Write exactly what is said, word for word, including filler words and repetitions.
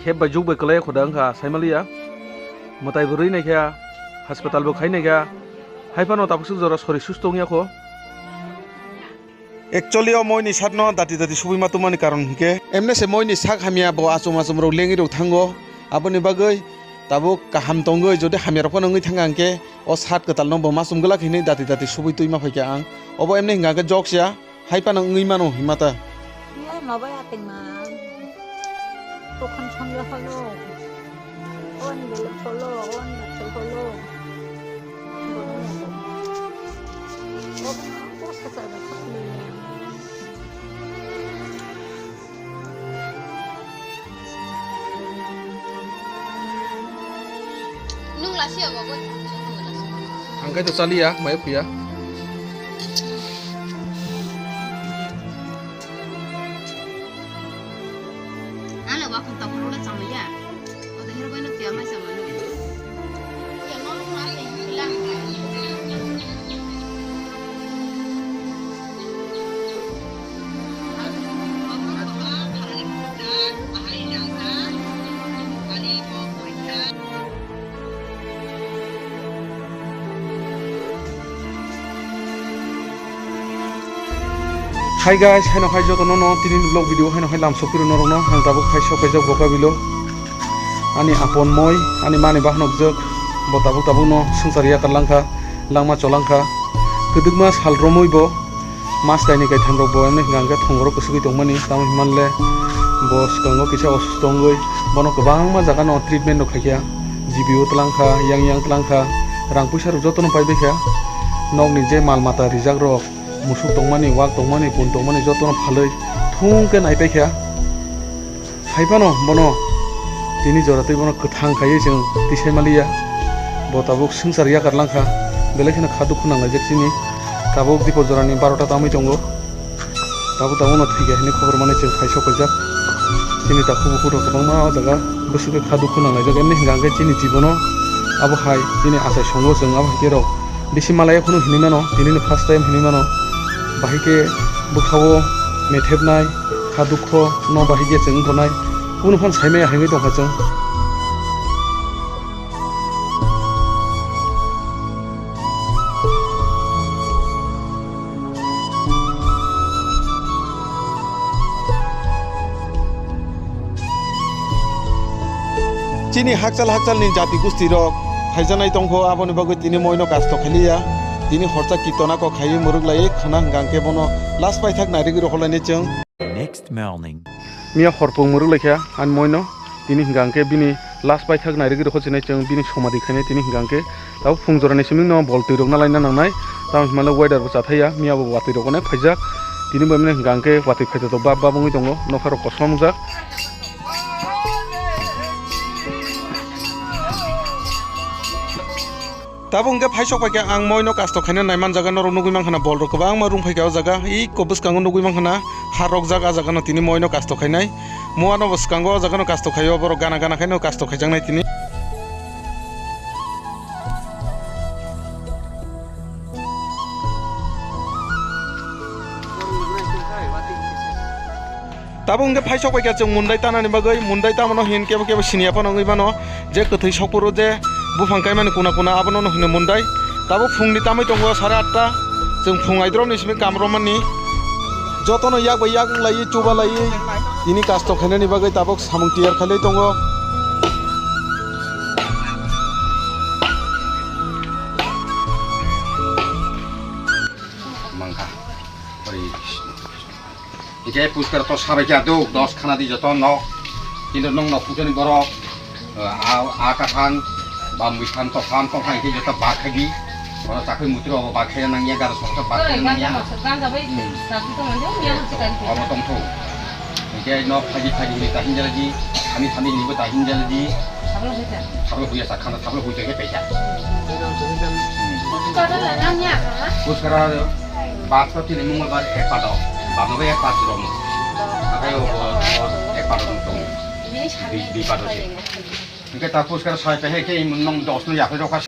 Heb bai juk bai kwlai kho da wngkha saimaliya. Mwtai bo rwi naikha, hospital bo khai naikha. Hai phano tabuk swk jora sori susto wngya kho. Actually o moi ni sak no dati dati subui ma tongmani karon hinkhe emne se moi ni sak hamya bo achum achum rok lengwi rok thango. Aboni bagwi tabuk kaham tongwi, jodi hamya rok phano wngwi thangkha hinkhe o sak kwtal no bo machum glak hinwi dati dati subui twi ma phaikha ang. Obo emne hinkha khe joksa. Hai phano wngwi mano himata. Ye, ma bai ating ma. Tokhon chong ya holo. On bele holo, on bele holo. Nung lasi ya, bagus. Ang kai to chali ya, mai phuya. Ano, wa khum tapur udah sama ya. Udah hero bai no tiang mai sama no. Hi guys, haino hai jotono no tini ni vlog video haino hai lamsok phiro norokno ang tabuk hai sok kaijak boka bilo. Ani apon moi, ani mani bahanok jwk, bo tabuk tabuk no swngchar yakar langkha, langma cholangkha. Kwdwkma sal romwi bo mas kainwi kaitham rok bo emni hwnkha hwnkhe thongoro kwswgwi tongmani, tamo hinmanle bo swkango kisa osusto wngwi bono kwbangma jaga no treatment rok khaikha, G B O twlangkha, yang yang twlangkha, rang puisa rok jotono paibaikha, nokni je mal mata rijak rok, musuk tongmani, wak tongmani, pun tongmani jotono phalwi thung khe naipaikha. Hai phano bono tini jora twi bono kwthang khaiwi chwng tisai maliya. Bo tabuk swngchar yakar langkha, belai kheno kha dukhu nanglaijak chini. Tabuk dipor jorani barota tamwi tongo. Tabuk tabukno thwikha hinwi khobor manwi chwng hai sok paijak. Chini takhuk bukhuk rok kwbangma o jaga bwswk khe kha dukhu nanglaijak, emni hwnkha hwnkhe chini jibono abo hai chini achai songo chwng abo hai khe rok. Bisi malaya phano hinwi mano, tini no first time hinwi mano. Bahai khe bwkhao methepnai, kha dukho no bahai khe chwng tongnai. Kunu phano saimaya hinwi tongkha chwng. Chini hakchal hakchal ni jati gusti rok phaijaknai tongkho, aboni bagwi tini moino kasto khailiya. Tini horsa kitona kok khaiwi mwrwk laiwi khwna hwnkha hwnkhe bono last paithak nairigwi rohorlainai chwng. Next morning. Miya horpung mwrwk laikha ani moino, tini hwnkha hwnkhe bini last paithak nairigwi rohor chinai chwng bini somadhi khainai tini hwnkha hwnkhe. Tabuk phung jorani simi no bol twi rok na laina nangnai. Tamo hinmale weather bo chathaiya, miya bo watwi rok onek phaijak. Tini bo emne hwnkha hwnkhe watwi phaitotok bab bab wngwi tongo, nokha rok kosom wngjak. Tabuk hwnkhe phaisok paikha ang moino kasto khaina naiman jaga norok nugwi mankha na bol rok kwbangma rung phaikha o jaga. Iko bwskango nugwi mankha na ha rokjak, a jaga no tini moino kasto khainai. Muano bo swkango o jaga no kasto khaio, borok gana gana khaino kasto khaijaknai tini. Tabuk hwnkhe phaisok paikha chwng mundai tanani bagwi, mundai tamano hin kebo kebo siniya phano wngwi mano, je kwthwi sokphuru je buphang kaimani kuna kuna abono hino mundai. Tabuk phungni tamwi tongo sare atta, chwng phung aidromni simi kam romani. Jotono yak bai yak wng laiwi, chuba laiwi, tini kasto khainani bagwi tabuk samung tiyar khailai tongo. Mangkha. Ori. Hingke puskar to sabai kya do, dos khana di joto nok. Kintu nong nok pujani borok. A, a kathang, ba muithang tophang, tophang hingke joto bakhagi. Oro chakri mutri obo bakhaya nangya, garo soksa bakhaya nangya. Ganja bai, hmm, satu to manjo, ya, obo tongtho. Hingke nok phagi phagi hini ta hinjalaji, thani thani hini bo ta hinjalaji. Sablo huya sa khana, sablo huya ke pesa. Puskara, bad to tini mungol bar ek pado, bad no ek pado rom. Akai o ek pado rom tong. Di, di pado se. Hingke ta puskara sai pehe ke nong dos no yape rokha.